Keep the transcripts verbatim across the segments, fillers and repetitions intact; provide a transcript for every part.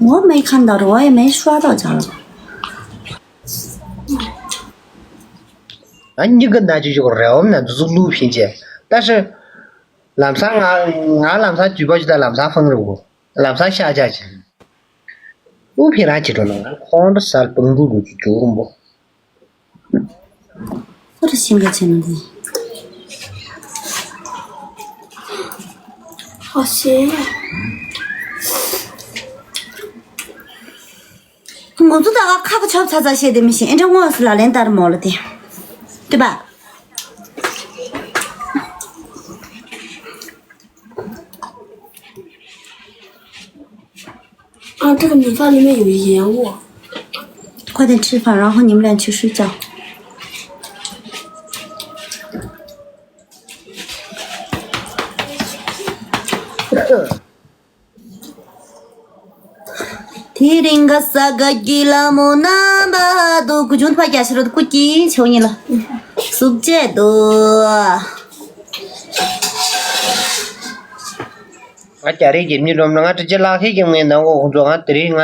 我没看到，我也没刷到家了。 ང་གཉིས་ཀྱི་ན་ཅི་ཞོག་རེ་བ་ན་འདུག་ལུག་ཕིན་ཅེ། ད་ཤི། ལམ་སང་ང་ང་ལམ་སང་ཇུས་པ་ཅི་ད་ལམ་སང་ཧྥང་རུ་གོ། ལམ་སང་ཤ་ཅ་ཅི། ལུག་ཕིན་རང་ཅི་འགྲོ་ན་ང་ཁོང་ཁྲོ་སར་པང་འགྲོ་འགྲོ་ཅི་འགྲོ་རུང་པོ། ཁོ་ར་ཤིང་ག་ཆེན་འདི། ཨོ་ཤེ། ང་ཚོ་ད་ག་ཁ་ག་ཆོབ་ཚ་ཚ་བཤད་དེ་མི་ཤེས་ཨེ་འདྲ་དངོས་སུ་ལག་ལེན་བསྟར་མོ་ལ་དེ། དེ་པ། ཨ་ཁྲག་མི་ཚ་ལི་མེ་ཡོད་ཡིན་འོ། ཁོ་དེ་ཁྲི་ཕ་རང་ཧོ་ཉིམ་ལན་ཆུ་ཧྲུས་ཅང་། དེ་རིང་ག་ས་ག་གི་ལ་མོ་ན་བ་དུ་གུ་ཇུན་ཕ་རྒྱ་ཤ་རོ་ཀུ་ཀི་ཆོ་ཉི་ལ་སུག་ཅེ་དུ། ང་རྒྱ་རིགས་ཀྱི་མི་རོམ་ང་དྲི་ཅེ་ལག་ཧེ་ཀྱི་ངའི་ནང་འོ་ཁོང་ཚོ་ང་དེ་རིང་ང་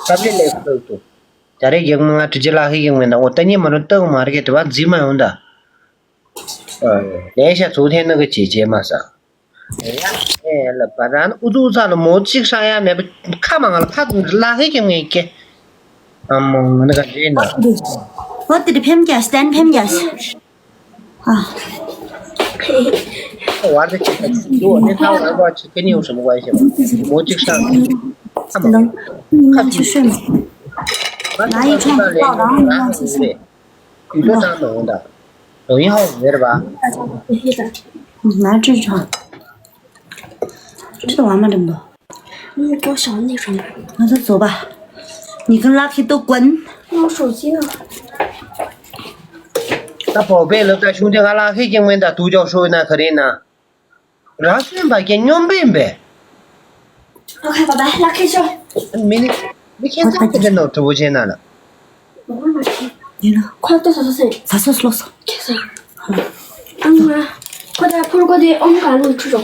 ཐབ་ལེ་ལེ་ཁོ་ཏུ། རྒྱ་རིགས་ཀྱི་ང་དྲི་ཅེ་ལག་ཧེ་ཀྱི་ངའི་ནང་འོ་ད་ཉི་མ་རོ་ཏག་མ་རེད་དེ་བ་འཛི་མ་ཡོང་ད། ལས་ཤ་ཚུགས་ཐེན་ན་གི་བྱེད་བྱེད་མ་ས། ཡ་ཨེ་ལ་བ་རང་ཨུ་ཚུགས་ཚ་ལ་མོ་གཅིག་ཧྲ་ཡ་མེད་པ་ཁ་མ་ང་ལ་ཕ་ལ་ཧེ་ཀྱི་ངེ་ཀེ། ཨ་མོ་ང་ནི་ག་འདྲེ་ན། ཨོ་དེ་རི་ཕེམ་རྒྱ་ཤ་ཏན་ཕེམ་རྒྱ་ཤ། ཨ། བར་དུ་ཆེ་ཁ་ཆུ་ལུ་ནི་ཁ་བར་པ་ཆེ་ཀེ་ནི་ཡོང་ཤ་མོ་ག་ཤ་མོ་གཅིག་ཧྲ་ཁ་མ་ཁ་ཆུ་ཤོད་མ། ང་ཡི་ཁྲོན་ཏོག་རང་ནི་ཡང་ཤ་ཤོད། ཡུལ་ལ་བཏང་མ་འོང་ད། རང་ཡིན་ཧ་མེར་བ། ང་ཁྲི་ཆང་། ཁྲི་དང་བ་མ་འགྲིམ་པོ། ངས་ཀྱོག་ཞང་ནས་ཁྲོམ། ང་ཚོ་ཚོ་པ། ཉི་ཁང་ལག་ཁྱི་ཏོ་ཀོན། ངོ་ཤོག་ཅི་ན། ད་བོ་པའི་ལབ་ད་ཤུང་དེ་ང་ལག་ཁྱི་ཀྱང་མེད་ད་དུ་ཅོག་ཤོག་ན་ག་རེ་ན། རང་སེམས་པ་ཀྱི་སྙོམས་པའི་འབད། ཨོ་ཁ་པ་པ་ལག་ཁྱི་ཤོག་མི་ནི་མི་ཁྱེད་ཚང་གི་དེ་ནོ་གྲུ་བོ་ཆེ་ན་ལ། ཁོ་ལྟོ་ཟ་ཟ་སེ། ཟ་སོ་སློག་སོ། ཁྱེད་ཟ། ཨང་ང་། ཁོ་ད་ཕུར་ཁོ་དེ་ཨོམ་ག་ལུག་ཁྲུ་རོ།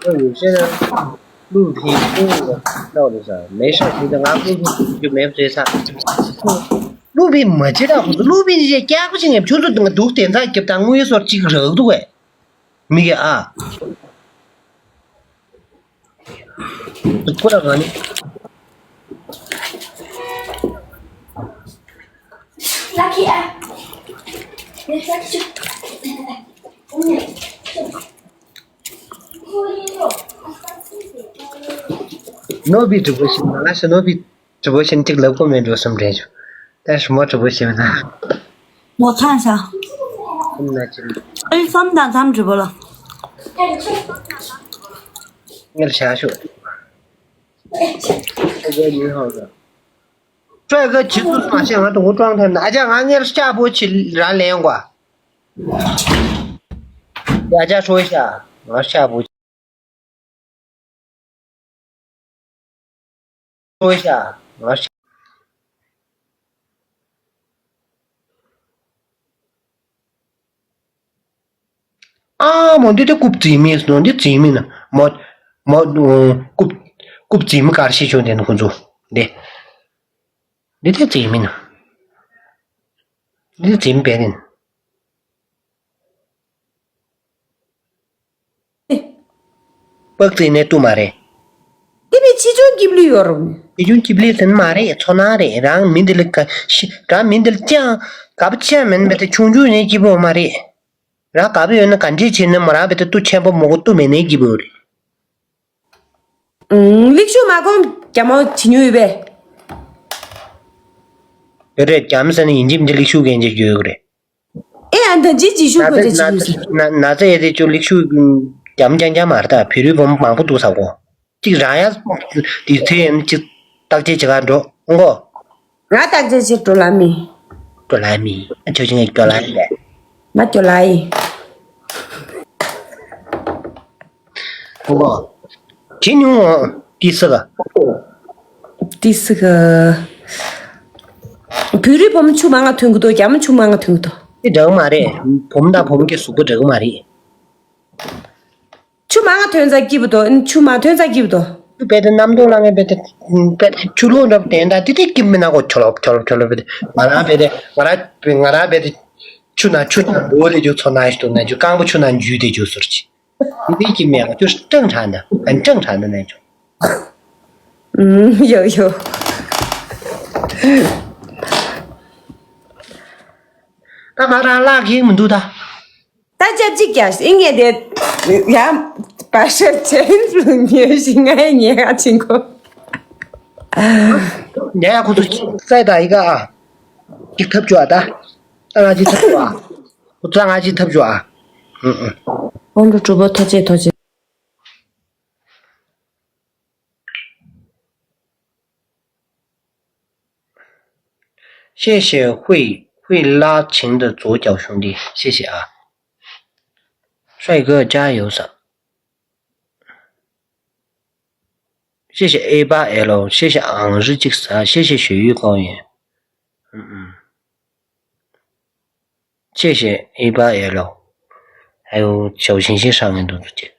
ཁོ་ཡོད་ཤེ་ན། ལུག་ཕིང་ཁོ་ཡོད་ལོག་ལེ་ས་མེ་ཤ་ཁུ་དེ་ང་ཁུ་ཁུ་ཁུ་མེ་བཙོས་ས། ལུག་ཕིང་མ་ཅི་ར་ཁུ་ལུག་ཕིང་ཅི་ཀྱག་པོ་ཅི་ངེ་ཆུ་ཚོད་དུ་ང་འདུག་དེ་ཚ་རྒྱབ་དང་དངུལ་སོར་ཅིག་རག་འདུག་གས། མི་གི་ཨ། ཁོ་ར་ག་ནི། ལག་ཁྱི་ཨ། ནོ་བི་གྲུ་པོ་ཞིག་ང་ལ་ཤི་ནོ་བི། གྲུ་པོ་ཆེན་གཅིག་ལབ་གོ་མེད་འགྲོ་བསམ་དྲན་བྱུང་། ད་ཞི་མོ་གྲུ་པོ་ཆེན་ན། ངོ་ཚ་ཤ། ཁོམ་ན་ཅི། ཨེ་བསམ་དང་མཚམས་གྲུ་པོ་ལ། ངེར་བྱ་ཤོག་ཨེ་གོ་ཉིན་ཧོ་ག་ཀྲོས་ག་ཇི་ཚུ་མ་ཤེས་ང་དང་ངོ་ཀྲོང་ཐེམ་ན་ཨ་ཅག་ང་ངེར་ཤ་པོ་ཆི་ར་ལེན་གོ་ཨ་ཅག་ཧྲོ་ཤ་ང་ཤ་པོ། ཨོ་ཡ། ང་ཤ། ཨ་མོ་འདི་དེ་རྐུབ་རྩིས་མིན་ནོ་འདི་རྩིས་མིན་ནོ་མོ། མོ། རྐུབ། རྐུབ་རྩིས་མི་གར་ཤི་ཆུང་དེ་ནི་ཁོ་ཚོ། འདི། འདི་དེ་རྩིས་མིན་ནོ། འདི་རྩིས་མི་བས་ནི། པགས་ཙེ་ནས་བཏུ་མ་རེད། དེ་ནི་ཕྱི་ཆུང་སྐྱིབ་ལུས་ཡོད་རུང་། ཕྱི་ཆུང་སྐྱིབ་ལུས་ཟིན་མ་རེད་ཚོ་ནང་རེད་རང་མི་འདི་ལ་ག་ཤི་རང་མི་འདི་ལ་ཅང་དགའ་པོ་ཅང་མིན་པ་དེ་ཆུང་ཆུང་ནས་སྐྱིད་པོ་མ་རེད། རང་དགའ་པོ་ཡོད་ན་ག་འདྲས་བྱས་ན་མོ་རང་བས་དེ་བཏུ་ཆེན་པོ་མོ་གོ་བཏུ་མེད་ནས་སྐྱིད་པོ་རེད། ལིག་ཤུ་མ་གོང་རྒྱ་མོ་བྱི་ཉུ་ཡོད་པས། ཡོད་རེད་རྒྱ་མོ་ཟེར་ན་ཡིན་གཅིག་མིན་གཅིག་ལིག་ཤུ་གན་ཅིག་ཡོད་རེད། ཨེ་ཨ་ད་ཅི་ཅི་ཤུ་གོ་ཅི་ཅི་ཡོད་ཟེར། ན་ཚ་ཡེ་དེ་ཅུ་ལིག་ཤུ་རྒྱ་མོ་རྐྱང་རྐྱང་མ་རེད་ད་བོད་རིགས་བུ་མོ་མང་པོ་འདུག་ས་གོ་གཅིག་རང་ཡ་དུས་ཚོད་ཡིན་གཅིག་བརྟག་དཔྱད་བྱེད་ག་འགྲོ་ཨང་གོ་ང་བརྟག་དཔྱད་བྱེད་འགྲོ་ལ་མི། འགྲོ་ལ་མི་ཨ་ཆོས་ཅི་ངས་སྐྱོ་ལ་ཡིན་པས། ང་སྐྱོ་ལ་ཡིན། ཨང་གོ་ཇི་ཉུང་ངོ་ཏི་སི་ག་ཏི་སི་ག་བོད་རིགས་བུ་མོ་ཆུ་མང་ང་ཐོན་གི་འདུག་རྒྱ་མོ་ཆུ་མང་ང་ཐོན་གི་འདུག་དེ་འདྲ་གི་མ་རེད། བུ་མོ་དང་བུ་མོ་གི་གཟུགས་པོ་འདྲ་གི་མ་རེད། ཆུ་མང་ང་ཐོན་ཙང་སྐྱིད་པོ་འདུག་ཆུ་མ་ཐོན་ཙང་སྐྱིད་པོ་འདུག་རྦད་དེ་གནམ་སྟོང་ལངས་ངེ་རྦད་དེ་རྦད་དེ་ཆུ་ལོག་འདྲ་པོ་དེ་འདྲ་དེ་དེ་སྐྱིད་མི་ན་གོ། ཆོ་ལོབ་ཆོ་ལོབ་ཆོ་ལོབ། རྦད་དེ་ང་རང་རྦད་དེ་ང་རང་ང་རང་རྦད་དེ་ཆུ་ན་ཆུ་ན་འབོ་ལེ་རྒྱུ་ཚོ་ན་ཞིག་ཏུ་ན་རྒྱུ་རྐང་པ་ཆུ་ན་འཇུས་ཏེ་རྒྱུ་ཟུར་གྱི་དེ་དེ་སྐྱིད་མི་ཡང་ཁྱོད་སྤྲང་དྲགས་ན་གན་སྤྲང་དྲགས་ན་ན་ཆོ། ཨུམ། ཡོ་ཡོ། ད་ང་རང་ལག་ཁེངས་མི་འདུག་ད། ད་ཅབ་ཅིག་ཀྱ་ཨིན་ངེ་དེ་ཡ་པ་ཤ་ཆེན་རུ་ཉེ་ཞིག་ང་ཉེ་ག་ཆིན་གོ། ཉེ་ཡ་ཁོ་ཚོ་ཙའི་ད་ཡི་ག་ཨ་ཅིག་ཐབས་བཅུ་ཨ་ད། ད་ང་ཅིག་ཐབས་བཅུ་ཨ། ཁོ་ཚོ་ང་ཅིག་ཐབས་བཅུ་ཨ། ཨུ་ཨུ། ཨོ་འགྲོ་གྲུབ་པ་ཐོ་ཅེ་ཐོ་ཅེ།谢谢惠惠拉琴的左脚兄弟，谢谢啊。帅哥加油上。谢谢 A 八 L，谢谢昂日吉斯啊，谢谢雪域高原。嗯嗯。谢谢 A 八 L，还有小星星上面都是这。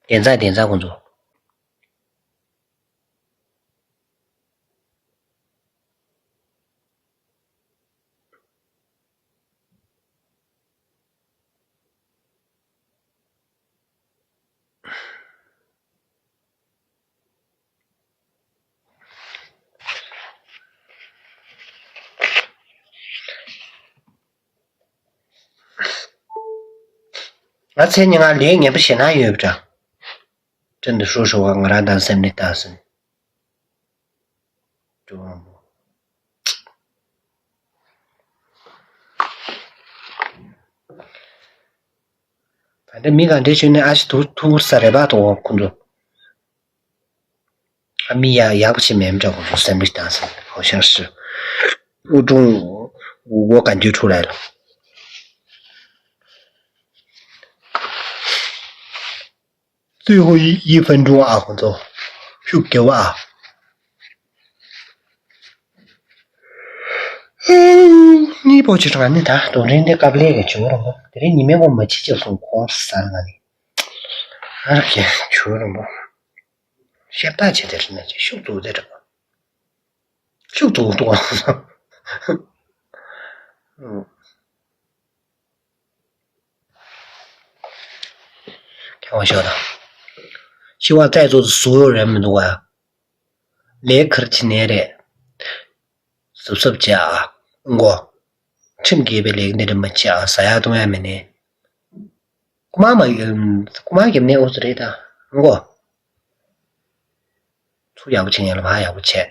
点赞点赞工作。 ང་ཚེ་ཉིན་ང་ལས་ངན་པ་ཞེ་ན་ཡོད་པ་འདྲ། ཁྲིན་དུ་ཧྲུ་ཧྲུ་བ་ང་རང་དང་སེམས་ནི་ལྟ་ཟིན། ཀྲུང་དབང་པོ། ད་ལྟ་མི་ག་འདྲེ་ཞུས་ནས་ཨ་ཞི་ཐུག་ཐུག་ས་རེད་པ་དོ་ཁོང་ཚོ། ཨ་མི་ཡ་ཡག་པོ་ཞིག་མེད་འདྲ་ཁོང་ཚོ་སེམས་ནི་ལྟ་ཟིན་ཧོ་ཤར་ཧྲི། ཨུ་ཀྲུང་ཝུ་ག་འདུས་ཁྲུ་ལ་ལ། 最后一一分钟啊，工作，就给我啊。你跑去干你的，都人家干不了个球了吗？这里你们我们去就送光死了你。而且球了吗？现在去的是那些秀都在这个，秀都多。嗯。 开玩笑的。希望在座的所有人们都啊，来客气点嘞，是不是这样啊？我，真给别人那么讲，啥样都还没呢。我妈妈，嗯，我妈给那我之类的，我，出也不请，也不怕也不请。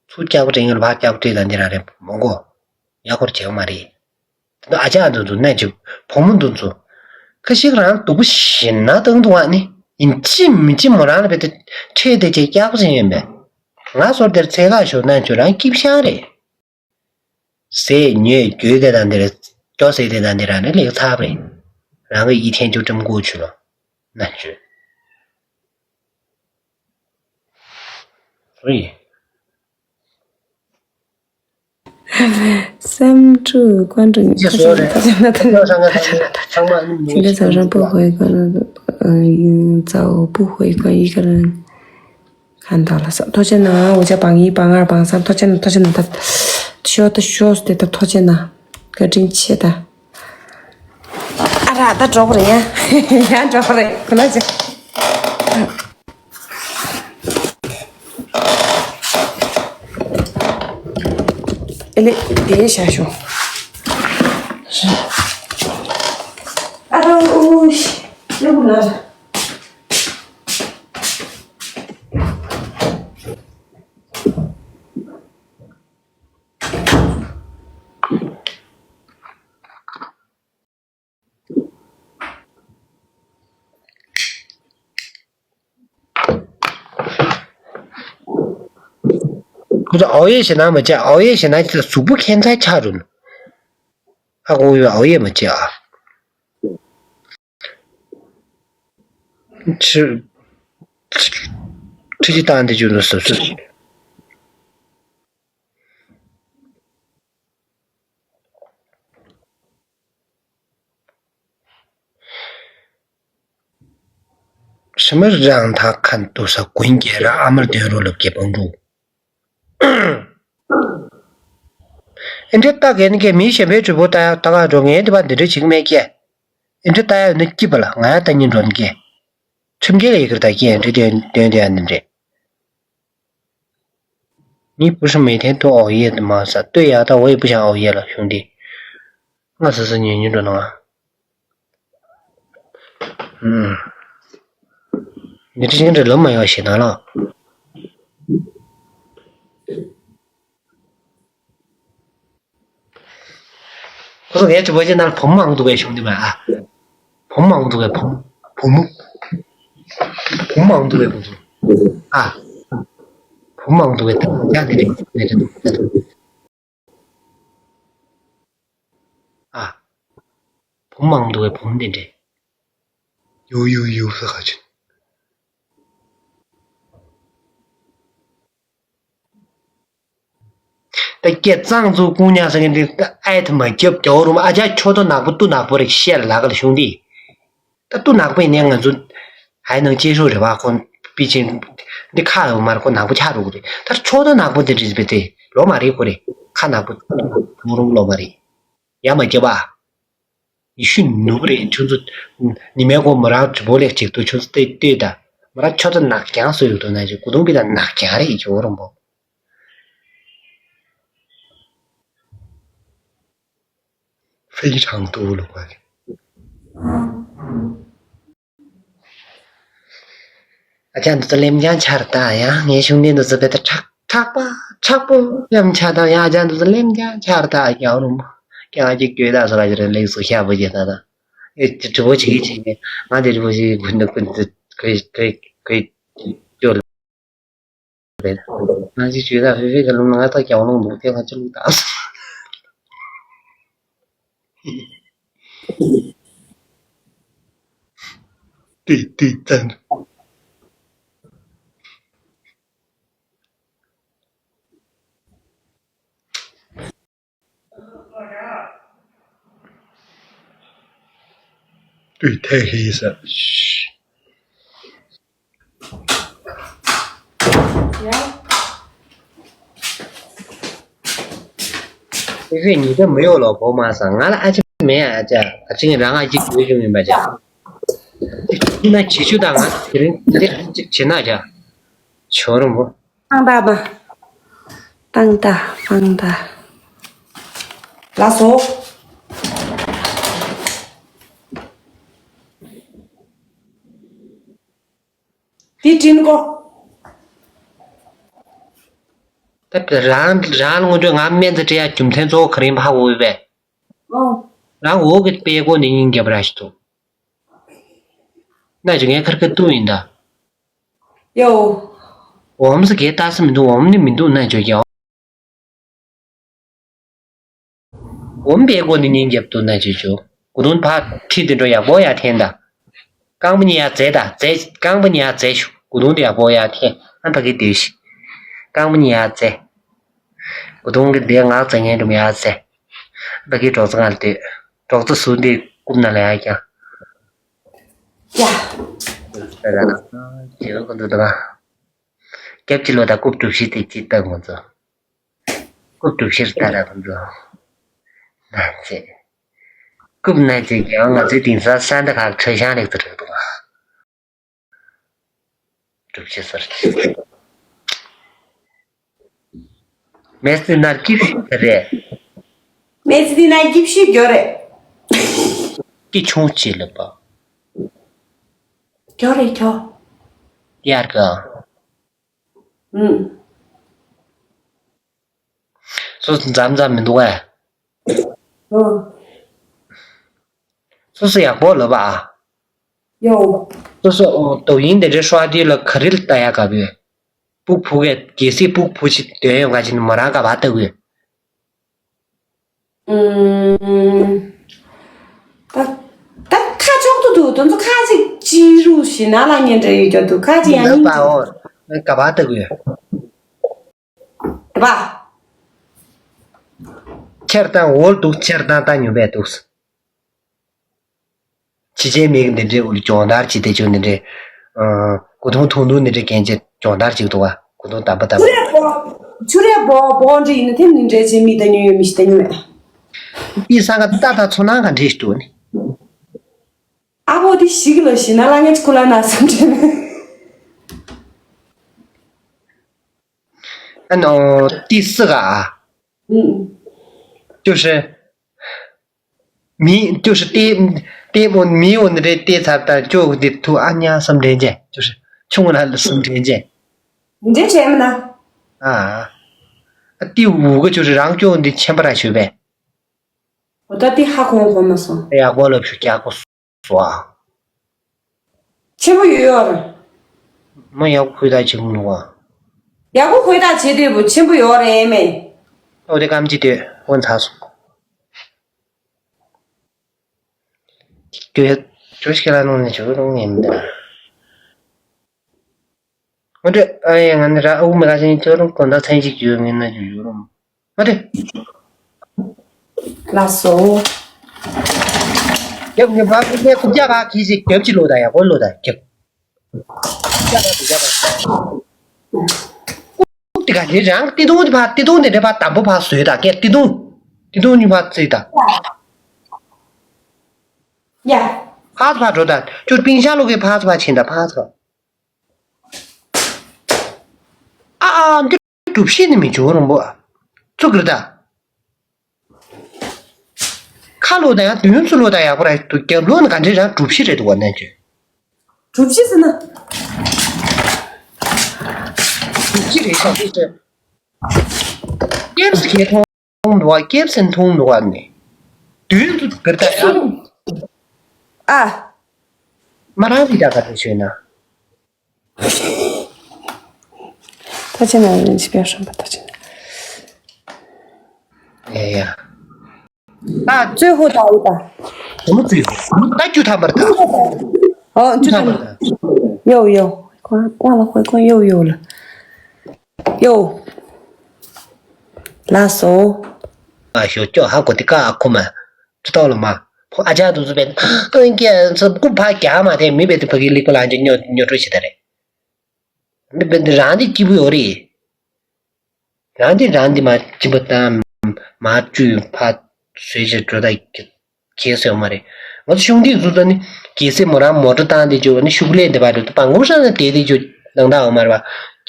ཚུར་སྐྱག་པ་སྤྲད་ཡོད་ལ་ཕར་སྐྱག་པ་སྤྲད་དང་འདི་རང་རེད་མོ་གོ། ཡག་པོ་བྱེད་ཀྱི་མ་རེད། དེ་ཚོ་ཨ་ཅག་འདི་ཚོ་ནས་ཀྱི་བུ་མོ་འདི་ཚོ། ཁ་ཤས་རང་སྡུག་པོ་ཞེ་ན་བཏང་འདུག་ཨ་ནི། ཡིན་གཅིག་མིན་གཅིག་མོ་རང་ལ་བས་ཏེ་ཁྲེལ་དེ་ཅེས་སྐྱག་པ་ཟེར་ཡོད་མེད། ང་ཚོར་དེར་ཚད་བཀག་ཞོར་ན་ཁྱོད་རང་སྐྱིད་ཤང་རེད། ཟས་ཉོས་རྒྱུ་དེ་དང་འདིར་སྐྱོ་ཟས་དེ་དང་འདི་རང་ནི་ལེགས་ཚར་རེད། རང་གི་ཡིད་འཐེན་རྒྱུ་ཀྲིམ་ཀུ་ཆུ་ལོ་ན་ཆུ། ཨུའི། སེམས་སྤྲོ་བཀའ་འདྲི་ཁ་ཤས་ཐ་ཆ་ན་ཐ་ཆ་ན་ཐ་ཆ་ན་ཐ་ཆ་ན་ཐ་ཆ་ན་ཐ་ཆ་ན། ཚིག་འདི་ཚང་རང་སྤུ་ཧོའི་ཀ་ར་ཡིན་ཙའོ་སྤུ་ཧོའི་ཀ་ཡི་ཀ་ར་ཁན་ད་ལ་ས་ཐོ་ཆེ་ན་འུ་ཅག་བང་ཡི་བང་ངར་བང་སམ་ཐོ་ཆེ་ན་ཐོ་ཆེ་ན་ད་ཤོ་ད་ཤོ་སྟེ་ད་ཐོ་ཆེ་ན་བཀའ་དྲིན་ཆེ་ད། ཨ་ར་ད་འགྲོ་གི་རེད་ཡ་ཡ་འགྲོ་གི་རེད་ཁོ་ན་ཅི། ཨེ་ལེ་དེ་བྱ་ཤོག་ཨ་རོ་ཨུ་ཤི་ལེ་ཀུ་ན། ཁོ་ཚོ་ཨའོ་ཡེ་ཞེ་ན་མ་བྱེད། ཨའོ་ཡེ་ཞེ་ན་ཁྱེད་ཚོ་གཟུགས་པོ་ཁྱད་མཚར་ཆགས་འགྲོ། ཨ་ཁོ་ཡོད་ཨའོ་ཡེ་མ་བྱེད་ཨ། ཁྲི་ཁྲི་ཁྲི་བཏང་དེ་བརྗོད་ལ་ཟབ་ཟབ་བྱེད། ཕྱི་མི་རང་ཐག་ཁན་ཏུ་ས་ཀུན་རྒྱལ་ར་ཨ་མར་དོན་རུ་ལབ་ཀྱི་བང་འགྲོ། ཨེ་འདྲེ་ལྟ་གས་ནི་གས་མི་གཞན་པའི་གྲུ་པོ་ལྟ་ལྟ་ག་འགྲོ་ངས་དེ་བ་འདི་འདྲ་བྱེད་ཀྱི་མེད་ཀྱས། ཨེ་འདྲེ་ལྟ་ཡ་ཡོད་ན་སྐྱིད་པ་ལ་ང་ཡ་ལྟ་ཉིན་འགྲོ་ནི་གས། ཁྲིམས་འགལ་ཡི་གར་ལྟ་ཀྱས་ཨེ་འདྲེ་དོན་དོན་དེ་ཡ་ནི་འདྲེ། མི་བུ་ཧྲི་མེ་ཐན་ཏུ་ཨོ་ཡེ་དུ་མ་ས་ལྟོས་ཡ་ད་འོ་ཡེ་བུ་ཤ་ཨོ་ཡེ་ལ་གཞུང་འདི། ང་ས་ས་ཉན་ཉན་འགྲོ་ནང་། ཨུམ། འདི་འདྲ་ཞིག་འདྲ་ལོ་མ་ཡོང་ཞེ་ན་ལ། ཁོ་ཚོ་ངའི་ཅི་བོ་ཅི་ན་ལ་བུ་མོ་མང་འདུག་པའི་གཞུང་འདི་མ་ཨ། བུ་མོ་མང་འདུག་པའི་བུ་མོ། བུ་མོ། བུ་མོ་མང་འདུག་པའི་བུ་མོ། ཨ། བུ་མོ་མང་འདུག་པའི་ད་ཡ་འདི་རེད་ངས་འདི་འདུག་ད་འདུག་ཨ། བུ་མོ་མང་འདུག་པའི་བུ་མོ་འདི་འདྲས། ཡོ་ཡོ་ཡོ་ས་ག་ཆུ། ད་སྐད་གཙང་ཚུགས་ཀུང་ཉག་ཟེར་མཁན་འདི་ད་ཨེ་ཐི་མ་རྒྱབ་རྒྱ་བོ་རུ་མ་ཨ་ཅག་ཁྱོད་ད་ནག་པོ་སྟུ་ནག་པོ་རེད་ཤེས་ལ་ལ་ག་ལ་གཞུང་འདི། ད་སྟུ་ནག་པོ་ཡིན་ནའི་ང་ཚོ་ཧའི་ནང་སྐྱེས་ཤོག་རེད་བ་ཁོ་པི་ཅིང་འདི་ཁ་ཡོད་མ་རེད་ཁོ་ནག་པོ་ཆགས་འགྲོ་གི་རེད་ད་ཁྱོད་ད་ནག་པོ་འདི་འདྲ་རེད་པས་དེ་ལོ་མ་རེད་ཁོ་རེད་ཁ་ནག་པོ་ཁོ་རུང་ལོ་མ་རེད་ཡ་མ་རྒྱབ་ཨ། ཡེ་ཤུ་ནུབ་རེད་ཁྱོད་ཚོ། ཉི་མའི་གོང་མོ་རང་གྲུ་བོ་ལེགས་ཅིག་ཏུ་ཁྱོད་ཚོ་ལྟོས་ལྟོས་ད། མོ་རང་ཁྱོད་ཚོ་ནག་རྐྱང་བཟོ་ཡོད་དོ་ན་ཅིག་གུ་དུང་པི་ད་ནག་རྐྱང་རེད་ཡོ་རོང་པོ། 非常多了吧。 ཨ་ཅག་འདི་ཚོ་ལེམ་རྐྱང་ཆར་ད་ཡང་ངའི་གཞུང་འདི་འདི་ཚོ་བེ་ད་ཁྲག་ཁྲག་པ་ཁྲག་པོ་ཡང་ཆ་ད་ཡང་ཨ་ཅག་འདི་ཚོ་ལེམ་རྐྱང་ཆར་ད་ཡང་རུང་མོ་ཀྱང་ཨ་ཅིག་གྱོད་ད་སོ་ར་ཅི་རེད་ལེགས་སོ་ཤ་པོ་ཅི་ད་ད་ཨེ་ཅི་གྲི་པོ་ཅི་གི་ཅི་གི་ང་དེ་གྲི་པོ་ཅི་གི་གུན་ད་གུན་ད་གི་གི་གི་ཅོ་རེད། ང་ཅི་གྱོད་ད་ཧེ་ཧེ་ག་ལུང་ང་ད་ཀྱང་རུང་མོ་དེ་ང་ཅི་ལུང་ད། ཏི་ཏི་ཏན། ཏུས་ཐའི་ཧི་ས། ཡ། ཨེ་ཧེ་ཉི་ཟླ་མི་ཡོང་ལོ་བོ་མ་ས་ང་ལ་ཨ་ཅེ་མེད་ཨ་ཅག་ཨ་ཅེ་ངས་རང་ཨ་ཅེ་གྱོད་བྱུང་ཡིན་པ་ཅག་ཅིག་ཅིག་ན་བྱེད་ཆུ་དང་ང་དེ་རིང་འདི་རིང་ཅིག་བྱེད་ན་ཅག་ཆོ་རུ་མོ། ཏང་ཏ་མ། ཏང་ཏ་ཏང་ཏ། ལགས་སོ། དེ་དྲིན་གོ། ད་རང་རང་ལ་ངོ་སྤྲོད་ང་སྨན་རྩིས་སྤྲད་ཡ་རྒྱུ་མཚན་གཙོ་བོ་ག་རེ་ཡིན་ཧ་གོ་ཡོད་པས། ཨོ། རང་འོག་གི་དཔེ་གོ་ནས་སྙིང་རྒྱབ་ར་ཞིག་འདུག་ན་ཅི་ངས་ཁར་ཁར་བཏུང་ཡིན་ད། ཡོ། འོམ་ས་གས་ལྟ་ས་མི་འདུག་འོམ་ནི་མི་འདུག་ན་ཅོ་ཀྱང་། འོམ་པའི་སྒོ་ནས་ཉིན་རྒྱབ་ཏུ་ན་ཅི་ཅོ། གུ་དུང་ཕ་ཁྲིད་དེ་འགྲོ་ཡག་པོ་ཡ་འཐེན་ད། རྐང་པ་གཉིས་ཡ་རྩེ་ད་རྩེ་རྐང་པ་གཉིས་ཡ་རྩེ་ཞུ་གུ་དུང་དེ་ཡག་པོ་ཡ་འཐེན་ཨ་ཕ་གི་དེ་ཞིག་རྐང་པ་གཉིས་ཡ་རྩེ། གུ་དུང་གི་དེ་ངག་རྩེ་ངན་འགྲུམ་ཡ་རྩེ། ཨ་ཕ་གི་གྲོགས་ཚོ་ང་ལ་ལྟོས། གྲོགས་ཚོ་སུ་འདི་རྐུབ་ན་ལ་ཡ་ཀྱང་། ཡ། ད་ད་ད། ཇེ་ལོ་ཁོ་ཚོ་ད་ག་རྒྱབ་ཀྱི་ལོ་ད་རྐུབ་གྲུ་བཞི་དེ་ཅི་ལྟ་ཁོ་ཚོ། རྐུབ་གྲུ་བཞིར་ལྟ་ར་ཁོ་ཚོ། ན་ཚེ། རྐུབ་ན་ཚེ་ཀྱང་ང་ཚོའི་དེང་སང་ས་འདི་ཁག་ཁྲ་ཤང་ལེགས་ཚོ་རེད་འདུག་གྲུ་བཞི་ཟེར། མེ་སི་ནར་ཀིབ་ཤིག་རེད། མེ་སི་ནར་ཀིབ་ཤིག་གྱོ་རེད། ཀི་ཆུང་ཆེ་ལེ་པ། གྱོ་རེད་གྱོ། ཡར་ག་ཨུམ། སོ་སོ་མཚམས་མཚམས་མི་འདུག་ཨ། ཨོ། སོ་སོ་ཡག་པོ་ལབ་ཨ། ཡོ། སོ་སོ་ཨོ་དོ་ཡིན་དེ་འདྲའི་ཧྲོ་ཨ་དེ་ལ་ག་རེ་ལ་ལྟ་ཡག་ག་བུ། ཕུག་ཕུག་གི་གལ་སྲིད་ཕུག་ཕུག་ཅིག་དོན་ཡོད་ག་ཅིག་ནི་མོ་རང་ག་བ་ལྟ་དགོས། ཨུམ། ད་ད་ཁ་ཕྱོགས་ཏུ་འདུག་དོན་ཚོ་ཁ་ཅིག་ཅི་རུ་ཞི་ན་ལ་ཉན་འདྲ་ཡོད་རྒྱུ་འདུག་ཁ་ཅིག་ཡང་ཡིན་པ་ཅིག་ཨོ་ག་བ་ལྟ་དགོས། རེད་པ། ཁྱེར་དང་འོལ་འདུག་ཁྱེར་དང་ད་ཉོན་པས་འདུག་ཕྱི་རྒྱལ་མི་འདི་འདྲའི་འུར་སྦྱོང་བརྡར་བྱེད་དེ་ཆོ་འདི་འདྲའི་ ཨ། གོས་ཐུང་ཐུང་ཐུང་ནི་འདྲ་གན་ཅེ་སྦྱོང་བརྡར་ཅིག་འདུག་ག་གོས་ཐུང་དམ་པ་དམ་པ། ཆུ་རེ་བོ་ཆུ་རེ་བོ་བོ་འདྲ་ཡིན་ན་དེ་ནི་འདྲ་ཅེ་མི་ད་ཉོ་ཡོད་མི་ཤི་ད་ཉོ་མེད། དེ་ས་ག་ད་ད་ཚོ་ནང་ག་འདྲ་ཞིག་འདུག་ནི། ཨ་བོ་དེ་ཞིག་ལ་ཞི་ན་ལ་ངས་ཁུ་ལ་ན་སམ་འདྲ་མེད། ཨ་ནོ། ཏི་སི་ག་ཨ། ཨུ། ཅོ་ཧྲི། མི་ཅོ་ཧྲི་ཏེ། ཏེ་མོ་མི་འོ་ནི་རེ་ཏེ་ཚར་ད་ཅོ་གི་དེ་ཐུ་ཨ་ཉ་སམ་འདྲེན་ཅན་ཅོ་ཧྲི། ཆུང་ང་ལ་སམ་འདྲེན་ཅན། འདྲེ་བྱས་མ་ན། ཨ། ཨ་ཏི་འུ་ག་ཅོ་ཧྲི་རང་ཅོ་འདི་ཆེན་པ་ར་ཞུ་བས། འོ་ད་ཏི་ཧ་གོ་གོ་མ་སོང་། ཡག་པོ་ལབ་ཞུ་རྒྱག་གོ། སོ། ཆེན་པོ་ཡོད་ཡོད་རེད། མ་ཡག་པོ་ཁུལ་ཐག་བྱེད་ཀྱི་མི་འདུག་ག་ཡག་པོ་ཁུལ་ཐག་བྱེད་བདེ་པོ་ཆེན་པོ་ཡོད་རེད་མེད། ཨོ་དེ་སྐམ་ཅི་དེ་དབོན་ཚ་སོང་། ཁྱོད་ཁྱོད་ཤི་ལ་ནང་ནས་བྱོས་རུང་ངན་འདུག་ང་འདྲ་ཨ་ཡ་ང་འདྲ་ཨ་འུ་མི་ཁ་ཤས་ཁྱོད་རང་གོན་ཐག་ཚན་ཞིག་བྱོས་ངན་ན་བྱོས་རུང་། མ་དེ། ལགས་སོ། རྒྱབ་ངས་བབ་ངས་རྐུབ་བཀྱག་ཁ་ཁྱི་ཞིག་རྒྱབ་ཀྱི་ལོ་ད་ཡག་པོ་ལོ་ད་རྒྱབ། རྐུབ་བཀྱག་ཁ་རྒྱབ། རྐུབ་དེ་ག་ལེ་རང་ཏི་ཏུང་དེ་ཕ་ཏི་ཏུང་དེ་འདྲ་ཕ་དམ་པོ་ཕ་བཟོས་ད་ཀྱེ་ཏི་ཏུང་། ཏི་ཏུང་གཉིས་ཕ་བརྩིས་ད། ཡ། ཕ་ཚ་ཕ་འགྲོ་ད་ཅུར་པིང་ཤ་ལོ་གི་ཕ་ཚ་ཕ་ཕྱིན་ད་ཕ་ཚ། ཨ་ཨ་འདི་གྲུབ་ཤེས་ནི་མི་འཇུག་རོང་པོ། ཚུགས་ལ་ད། ཁ་ལོ་ད་ཡང་དུན་ཚུ་ལོ་ད་ཡག་པོ་ར་འདུག་རྒྱབ་ལོ་ནི་ག་འདྲེ་རང་གྲུབ་ཤེས་རེད་འདུག་བ་ནན་ཅོས། གྲུབ་ཤེས་ཟེར་ན། གྲུབ་ཤེས་རེད་ཤག་ཤེས་ཤེས། སྐྱེབས་སུ་ཁེ་མཐོང་འདུག་བ་སྐྱེབས་སུ་མཐོང་འདུག་བ་ནི། དུན་ཚུ་གར་ད་ཡང་། ཨ། མ་རང་རི་ད་ག་དེ་ཤོད་ན། 他现在人气变少吧，他现在。哎呀。啊，最后打一打。什么最后？那就他们打。哦，就他们打。又又，忘了回归又又了，又。拉手。啊，小叫还过的干苦嘛。 ཅི་ཏོག་ལ་མ། ཕོ་ཨ་ཅག་དུ་ཚོ་བས་ཨང་ཀྱ་ཚོ་རྐུབ་ཕ་རྒྱག་མ་དེ་མི་བས་དེ་ཕ་གི་ལིག་པ་ལ་ཅི་ཉོ་ཉོ་སྤྲོ་བྱེད་ད་རེད། མི་བས་དེ་རང་དེ་སྐྱིད་པོ་ཡོད་རེད། རང་དེ་རང་དེ་མ་སྐྱིད་པོ་དང་མ་བཅུ་ཕ་བཟོས་བྱས་འགྲོ་ད་གལ་སྲིད་ཡོད་མ་རེད། ང་ཚོ་གཞུང་འདི་བཟོ་ད་ནི་གལ་སྲིད་མོ་རང་མོ་ཊ་བཏང་དེ་ཅོ་ནི་ཤུགས་ལས་འདི་བ་འགྲོ་དུ་བང་གུ་ཧྲ་ན་དེ་དེ་ཅོ་ནང་ད་ཡོད་མ་རེད་བ།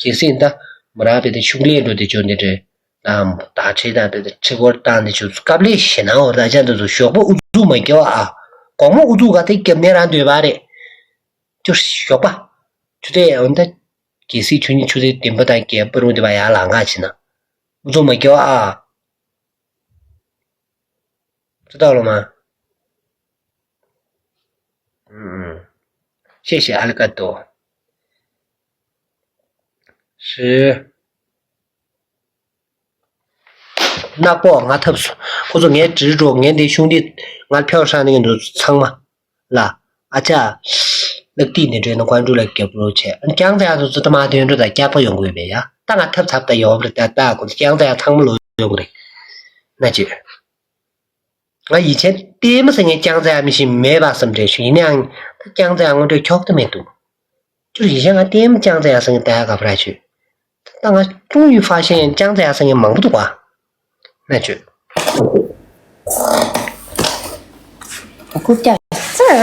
གལ་སྲིད་ད་མོ་རང་བས་དེ་ཤུགས་ལས་འགྲོ་དེ་ཅོ་འདི་འདྲ། དང་བདག་ཁྲི་དང་དེ་ཁྲི་སྐོར་བཏང་དེ་ཆུ་སྐབས་ལས་ཞེ་ན་འོར་ད་ཅན་དུ་ཞོགས་པ་ཨུ་ཚུགས་མ་སྐྱེ་བ་ཨ། དགོང་མོ་ཨུ་ཚུགས་ག་དེ་སྐྱབས་གནས་རང་འདོད་པ་རེད། ཅུ་ཞོགས་པ། ཆུ་ཚོད་འོན་ད། གལ་སྲིད་ཆུ་ཉི་ཆུ་ཚོད་བདུན་པ་དང་བརྒྱད་པ་རུ་འདི་བ་ཡར་ལངས་ག་ཕྱིན་ན། ཨུ་ཚུགས་མ་སྐྱེ་བ་ཨ། ཅི་ཏོག་ལོ་མ། ཨུམ་ཨུམ། ཤེས་ཤེས་ཨ་ལི་ཀ་ཏོ། ཧྲི། ནག་པོ་ང་ཐབས་སུ་ཁོ་ཚོ་ངའི་དྲིལ་འགྲོ་ངའི་འདི་ཤུང་འདི་ང་ཕྱོགས་ཧྲ་ནི་འདུག་ཚང་མ་ལ་ཨ་ཅག་ལག་ཏིག་ནས་འདྲེན་ན་ཀོན་ཀྲུ་ལ་རྒྱབ་རོགས་བྱས་ཨ་ཀྱང་ཙ་ཡ་ཚོ་ཚོ་ད་མ་དོན་འགྲོ་ད་སྐྱག་པ་ཡོང་དགོས་པས་ཡ་ད་ང་ཐབས་ཚབ་ད་ཡོང་རེད་ད་ད་ཁོ་ཚོ་ཀྱང་ཙ་ཡ་ཚང་མ་ལོ་ཡོང་རེད་ན་ཅི། ང་ཡིད་ཆེན་ལྟད་མོ་ཟེར་མཁན་ལྕང་ཙ་ཡ་མི་ཤེས་མེད་པ་བསམ་དྲན་བྱུང་ཡིན་ནའང་ད་ལྕང་ཙ་ཡ་སྔོན་འགྲོས་འཁྱོག་ཏུ་མེད་འདུག་ཅུར་ཡིད་ཆེན་ང་ལྟད་མོ་ལྕང་ཙ་ཡ་ཟེར་མཁན་ལྟ་ཡ་དགའ་པོ་ར་བྱོས། ད་ང་ཀྲུང་ཡུས་ཧྥ་ཤན་ཡང་ལྕང་ཙ་ཡ་ཟེར་མཁན་མང་པོ་འདུག་ག་ན་བྱོས། རྐུབ་བཀྱག་ཟེར།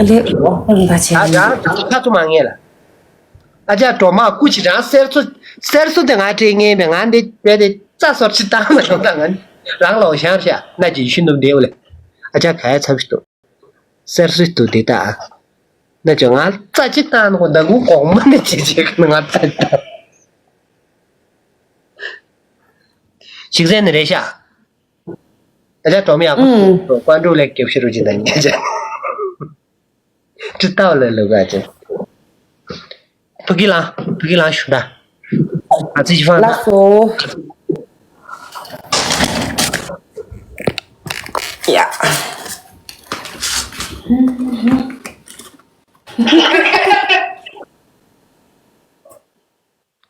ལེ་འོ་ཧོན་པ་ཆེ། ད་ད་ད་ཁ་ཐུ་མ་ངེས་ལ། ཨ་ཅག་སྒྲོལ་མ་སྐུ་མཁྱེན་རང་གསེར་སོ། གསེར་སོ་དེ་ང་སྤྲད་ངེས་མེད་ང་འདི་བས་དེ་རྩ་སོར་ཅི་བཏང་མ་ཡོང་ད་ང་རང་ལོག་བཞག་ཤག་ན་ཅི་ཡི་ཤུ་འདུམ་བདེ་བ་ལེ། ཨ་ཅག་ག་ཡ་ཚབ་ཤི་ཏོ། གསེར་སོ་དུ་དེ་ད་ཨ། ན་ཅི་ང་རྩ་ཅི་བཏང་ནོ་ད་གུ་གོང་མ་ནི་ཅི་ཅི་གི་ང་རྩ་ཅི་བཏང་། ཞིག་ཟན་ནི་རེད་ཤག་ད་ཆ་གྲོགས་མི་ཡག་པོ། ཨུམ། ཀོན་ཀྲུག་ལས་སྐྱོབ་ཤི་རུ་ཅི་དང་ཉེ་ཆ། ཅི་ལྟ་བ་ལ་ལུག་ག་ཅི། ཕ་གི་ལང་ཕ་གི་ལང་ཞུ་ད། ཨ་ཙི་ཞི་ཧྥང་ད། ལགས་སོ། ཡ།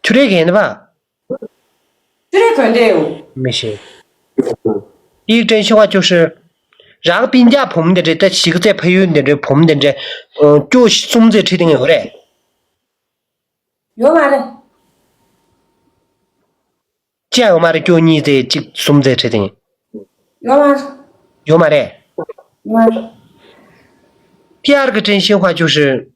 ཆུ་རེ་གན་ནི་བ། ཆུ་རེ་གན་དེ་ཡོ། མི་ཤེས། ཡིག་ཕྲེང་ཤོག་ཁ་བཅུ་ཧྲི། རང་སྤུན་ཀྱག་བུ་མོ་དེ་འདྲས་ད་གཞིས་ཀ་རྩེ་ཕ་ཡུལ་དེ་འདྲས་བུ་མོ་དེ་འདྲས་ཨ་སྐྱོ་གསུམ་ཙམ་ཁྲིད་དེ་ཡོད་རེད། ཡོད་མ་རེད། ཅི་ཡང་ཡོད་མ་རེད། སྐྱོ་གཉིས་ཙམ་གཅིག་གསུམ་ཙམ་ཁྲིད་དེ་ཡོད། ཡོད་མ་རེད། ཡོད་མ་རེད། ཡོད་མ་རེད། 第二个真心话就是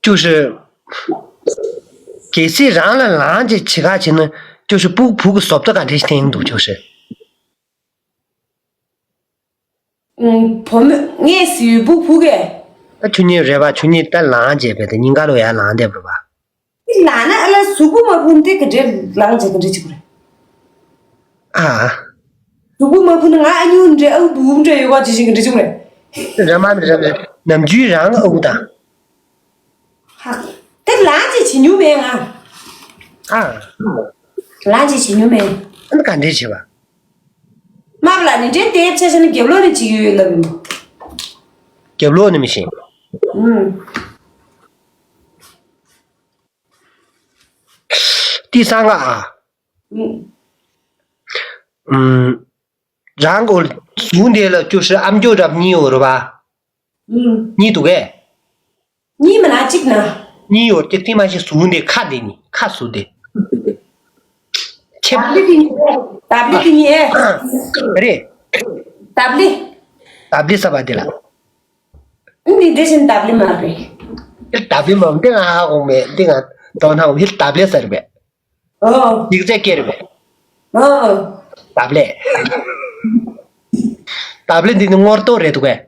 就是གལ་སྲིད་རང་ལ་ལངས་བྱས་བྱེད་ཁ་བྱེད་ན་就是སྤུ་གུ་བུ་གི་བཟོ་ལྟ་ག་འདྲས་ཤིག་བསྟན་འདུག就是ཨུམ། བུ་མོ་ངས་ཟེར་བའི་སྤུ་གུ་བུ་གས། ད་ཁྱོད་གཉིས་རེད་པ། ཁྱོད་གཉིས་ད་ལངས་བྱས་པས་ད་སྙིང་ག་ལོ་ཡར་ལངས་བསྡད་པ་རེད་པ། ལངས་ན་ཨ་ལ་གཟུགས་པོ་མ་ཕུང་དེ་ག་འདྲས་ལངས་བྱས་ག་འདྲས་བྱེད་དགོས་རེད། ཨ། གཟུགས་པོ་མ་ཕུང་ན་ང་ཨ་ཉུ་འདྲས་ཨ་བུ་འདྲས་ཡོད་པ་ཅི་ཞིག་ག་འདྲས་བྱེད་དགོས་རེད། རེད་མ་རེད་རེད། ནམ་རྒྱུན་རང་ཨ་ཁུ་དང་། ཧ། དེ་ལངས་བྱས་བྱེད་མྱོང་མེད་ང་། ཨ། ལངས་བྱས་བྱེད་མྱོང་མེད། ཨ་ནི་ག་འདྲས་བྱེད་པ། མ་པ་ལ་ནི་འདྲེ་དེབ་ཆ་ཆ་ནི་རྒྱབ་ལོག་ནས་བྱེད་ཀྱི་ཡོད་ལབ་ཡིན། རྒྱབ་ལོག་ནས་མི་ཤེས། ཨུམ། 第三个啊，嗯，嗯，然后 གཟུགས་འདི་ལ་就是་ཨམ་ཅོག་འདྲ་གཉིས་ཡོད་རེད་པ། ཨུམ། གཉིས་འདུག་གས། གཉིས་མིན་ན་གཅིག་ན། གཉིས་ཡོད་ཀྱི་ཐིག་མ་ཞིག་གཟུགས་འདི་ཁ་འདི་ནི་ཁ་གཟུགས་འདི། ཆེ། དབ་ལི་འདི་གཉིས་རེད། དབ་ལི་འདི་གཉིས་ཨེ། རེད། དབ་ལི། དབ་ལི་ཟེར་བ་འདི་ལ། འདི་འདི་བཞིན་དབ་ལི་མ་རེད། འདི་དབ་ལི་མ་འདི་ང་ཧ་གོ་མེད། འདི་ང་དོ་སྣང་འདི་དབ་ལི་ཟེར་བས། ཨོ། ཡིག་ཚད་སྐྱེ་རེད་པས། ཨོ། དབ་ལེ། དབ་ལེ་འདི་ནི་སྔོ་ཏོག་རེད་འདུག་གས།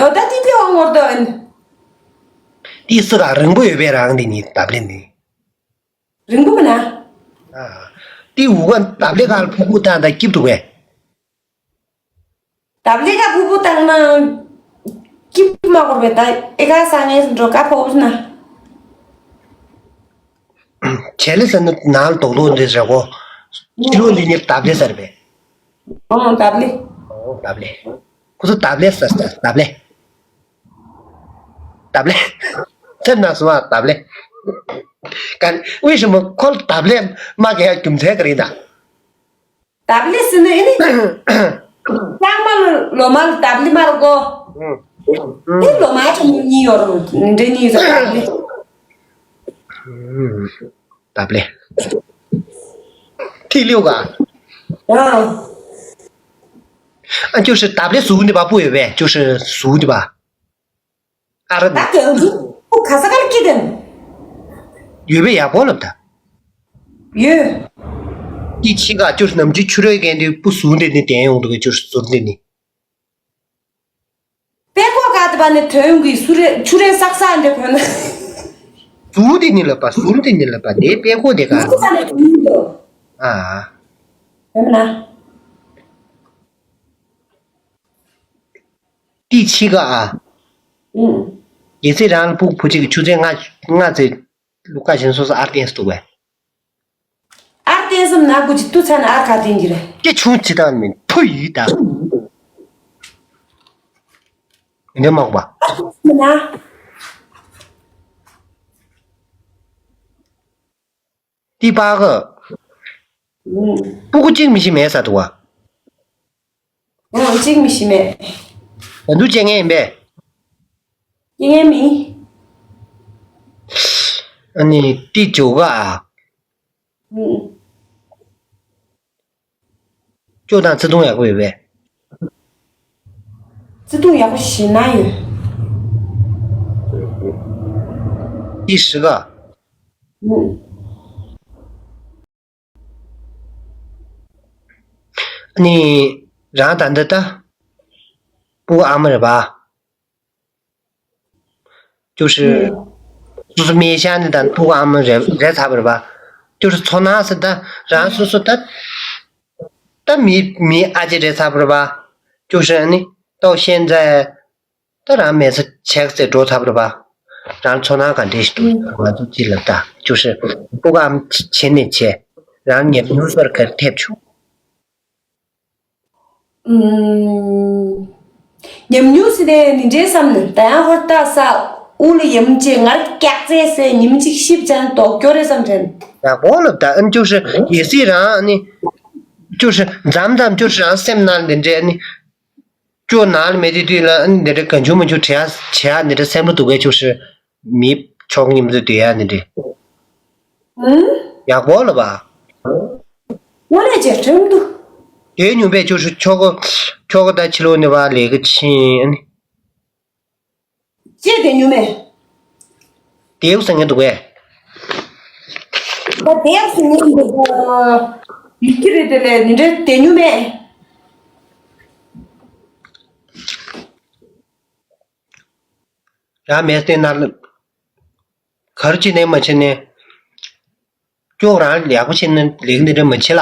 ཨོ་ད་ཏི་ཏི་འོ་ངོར་དོ་ཨན། ཏི་སི་ག་རིང་པོ་ཡོད་པའི་རང་འདི་ནི་དབ་ལེ་ནི། རིང་པོ་མིན་ན། ཨ། ཏི་འུ་ག་དབ་ལེ་ག་ཕུ་གུ་ཏང་ད་སྐྱིབ་འདུག་གས། དབ་ལེ་ག་ཕུ་གུ་ཏང་ན། སྐྱིབ་མ་གོར་བས་ད་ཨེ་ག་ས་ངེས་འགྲོ་ག་ཕོབ་ན། བྱས་ལེ་ཟེར་ན་ནང་ལ་རྡོག་རྡོག་འདི་རེད་གོ། ཕྱི་ལོགས་འདི་ཉིད་དབ་ལེ་ཟེར་བས། ཨོ་དབ་ལེ། ཨོ་དབ་ལེ། ཁོ་ཚོ་དབ་ལེ་ཟེར་ཟེར་དབ་ལེ། དབ་ལེ། སེམས་ནང་སོང་བ་དབ་ལེ། ག་为什么 ཁོ་ལ་དབ་ལེ་མ་གས་རྒྱུ་མཚན་ག་རེ་ཡིན་ད། དབ་ལེ་ཟེར་ན་ཨེ་ནི། ལྕང་མ་ལོ་མ་ལ་དབ་ལེ་མ་ར་གོ། ཨེ་ལོ་མ་ཆུང་ངུ་གཉིས་ཡོད་རུང་འདྲེ་གཉིས་ཡོད་དབ་ལེ། 打不嘞。第六个啊，啊，就是打不嘞熟的吧，不有呗，就是熟的吧。啊，ད་ག་འདི་ཁོ་ག་ས་གར་སྐྱིད་དམ། ཡོད་པས་ཡག་པོ་ལབ་ད། ཡོད། 第七个就是 ནམ་རྒྱུན་ཆུ་རོལ་གན་དུ་不熟的你点用这个就是熟的你。 པད་ཀོ་ག་ཏི་པ་ནི་ཐོན་གི་སུ་རེ་ཆུ་རེ་སག་སག་འདི་ཕོན་ན། ཟུར་དེ་ནི་ལབ་པ་ཟུར་དེ་ནི་ལབ་པ་དེ་པད་ཀོ་དེ་ག་ཟུར་ས་ནི་ཐོན་གི་འདུག་ཨ། ཨ་མ་ན། ཏི་ཆི་ག་ཨ། ཨུང་། རྒྱལ་སྲས་རང་ལ་ཕུག་ཕུ་ཅིག་གི་ཆུ་ཚན་ལྔ་ལྔ་ཚེ་ལུ་ཀ་ཞིན་སོ་སོ་ཨར་ཏེན་སི་འདུག་བས། ཨར་ཏེན་སི་ན་གུ་ཅི་ཏུ་ཚན་ཨར་ཁ་ཏེན་གི་རེད། སྐྱེ་ཆུང་ཅི་དང་མིན་ཕུ་ཡི་དང་། འདི་མག་པ། ཨར་ཏེན་སི་ན། ཏི་པ་གི། ཨུང་། སྤུ་གུ་གཅིག་མི་ཤི་མེད་ས་འདུག་བ། ཨུང་། གཅིག་མི་ཤི་མེད། ད་དུང་སྐྱེ་ངན་ཡིན་པས། སྐྱེ་ངན་མིན། ཨ་ནི་ཏི་ཇོ་ག་ཨ། ཨུང་། སྐྱོ་དང་བརྩེ་དུང་ཡག་པོ་ཡོད་པས། བརྩེ་དུང་ཡག་པོ་ཞེ་ན་ཡོད། ཏི་ཧྲི་ག་ཨུང་། ནི། རང་ད་འདི་ལྟ། སྤུ་གུ་ཨ་མ་རེད་པ། 就是སོ་སོ་སྨན་ཤང་ནི་ད་སྤུ་གུ་ཨ་མ་རེད་རེད་ཚར་བ་རེད་པ། 就是ཚོར་སྣང་ཟེར་ད་རང་སོ་སོ་ད། ད་མི་མི་ཨ་ཅེ་རེད་ཚར་བ་རེད་པ། 就是ནི་到现在 ད་རང་མེད་ས་ཆགས་ཚེ་འགྲོ་ཚར་བ་རེད་པ། རང་ཚོར་སྣང་ག་འདྲས་ཤིག་འདུག་ང་ཚོ་ཅི་ལབ་ད་ཅུ་ཧྲི་སྤུ་གམ་བྱེད་ནས་བྱས་རང་ཉེ་ཉུང་སོར་གར་ཐེབས་བྱུང་། ཉམས་མྱོང་ཟེར་ནས་ནི་འདྲའི་བསམ་ནས་ད་ཡང་ཧོར་ལྟ་ས་ དབུགས་ལ་ཡ་མོ་ཅིག་ངར་སྐྱག་རྫས་ཟས་ཉིན་གཅིག་ཤི་བྱས་ན་ལྡོག་སྐྱོ་རེད་བསམ་དྲན། ཡག་པོ་ལབ་ད། ཨ་ནི་ཅུ་ཧྲི་གལ་སྲིད་རང་ཨ་ནི་ཅུ་ཧྲི་མཚམས་མཚམས་ཅུ་ཧྲི་རང་སེམས་ནང་འདི་འདྲའི་ཨ་ནི་ཅུ་ནང་ལ་མེད་དུས་དུས་ལ་ཨ་ནི་འདི་འདྲའི་གང་བྱུང་མང་བྱུང་བྲེལ་ཡ་བྱེད་ཡ་འདི་འདྲའི་སེམས་ལ་སྡུག་པའི་ཅུ་ཧྲི་མི་ཕྱོགས་མཉམ་དུ་སྡོད་ཡ་འདི་འདྲའི། ཨུ། ཡག་པོ་ལབ་པ། དངོས་གནས་ཅེ་ཁྲིམས་འདུག་དེའི་ཉུང་པས་ཅུ་ཧྲི་ཁྱོ་ག་ཁྱོ་ག་ད་ཕྱི་ལོགས་ནས་བ་ལས་ཀ་ཕྱིན་ཨ་ནི། ཅེས་དེ་ཉུང་མེད། དེའུ་ཟེར་ངེས་འདུག་གས། ད་དེའུ་ཟེར་ངེས་འདུག་ཡིག་གི་རེད་དེ་ལས་ནི་འདྲ་དེ་ཉུང་མེད། རང་མེད་བལྟས་ན་གར་ཅི་ནས་མ་བྱེད་ནས། ཅོག་རང་ཡག་པོ་བྱེད་ན་ལེགས་འདི་འདྲ་མ་བྱེད་ལ།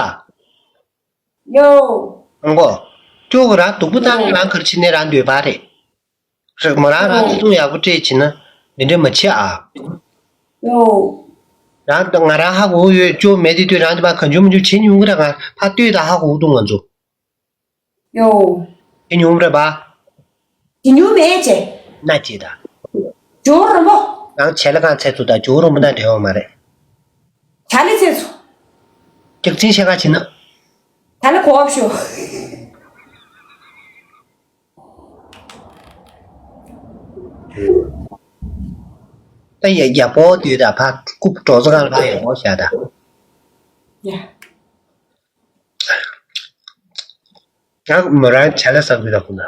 ཡོ། ཨང་གོ། ཅོག་རང་སྡུག་པོ་བཏང་ནས་རང་གར་ཕྱིན་ནས་རང་འདོད་པ་རེད། རེད་མོ་རང་རང་ཚོ་ཡག་པོ་སྤྲད་བྱེད་ན་འདི་འདྲ་མ་བྱེད་ཨ། ཡོ། རང་ང་རང་ཧ་གོ་ཡོད་ཅོག་མེད་དེ་དུས་རང་འདི་པ་གང་བྱུང་མང་བྱུང་བྱེད་མྱོང་གི་ར། ང་ཕ་ལྟོས་དང་ཧ་གོ་འདུག་ང་ཚོ། ཡོ། བྱེད་མྱོང་རེད་པ། བྱེད་མྱོང་མེད་ཅེ། ན་ཅེ་ད། ཇོ་རོ་མོ། རང་བྱེད་ལ་གང་ཚད་ཚོ་ད་ཇོ་རོ་མོ་དང་འབྲེལ་བ་མ་རེད། བྱ་ལས་ཚད་ཚོ། སྐྱག་རྫུན་བཤད་ག་བྱེད་ན། ད་ལ་གོ་བ་ཤོ། ད་ཡ་ཡ་པོ་དུས་ད་ཕ་རྐུབ་གྲོགས་ཚོ་གང་ལ་ཕ་ཡ་པོ་བཤད་ད། ཡ། ཡང་མོ་རང་བྱ་ལ་བསམ་གྱི་ད་ཁོ་ན།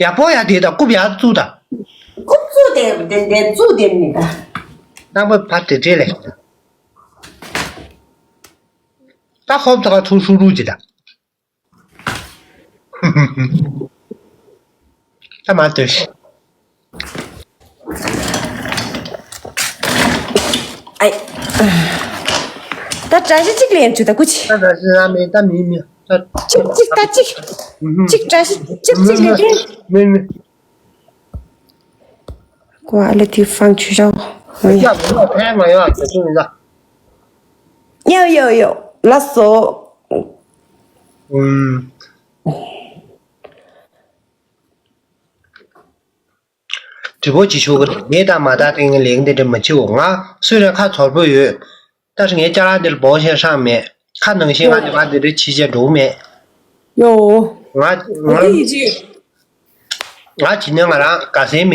ཡ་པོ་ཡ་དེ་ད་རྐུབ་ཡ་བཙུགས་ད། རྐུབ་བཙུགས་དེ་དེ་དེ་བཙུགས་དེ་མི་ད། རྣམ་པ་ཕ་དེ་དེ་ལས། ད་ཧོབ་ད་ག་ཐུག་ཧྲུག་ཧྲུག་ཅི་ད། ད་མ་ལྟོས་ཤིག་ཨའི། ད་བཀྲ་ཤིས་གཅིག་ལེན་བྱུང་ད་སྐུ་མཁྱེན། ད་བཀྲ་ཤིས་རང་མེད་ད་མིན་མིན་ད། གཅིག་གཅིག་ད་གཅིག་གཅིག་བཀྲ་ཤིས་གཅིག་གཅིག་ལེན་ཏེ། མིན་མིན། 挂了地方去找。哎呀，不要拍我呀，这种人。有有有，那手。嗯。直播继续个，你打马打的，你领的这么久，我虽然看错不有，但是你家人的保险上面看能行啊，你把你的期限周面。有。我我。我已经。 ང་ཇི་ནས་ང་རང་དགའ་སའི་མི།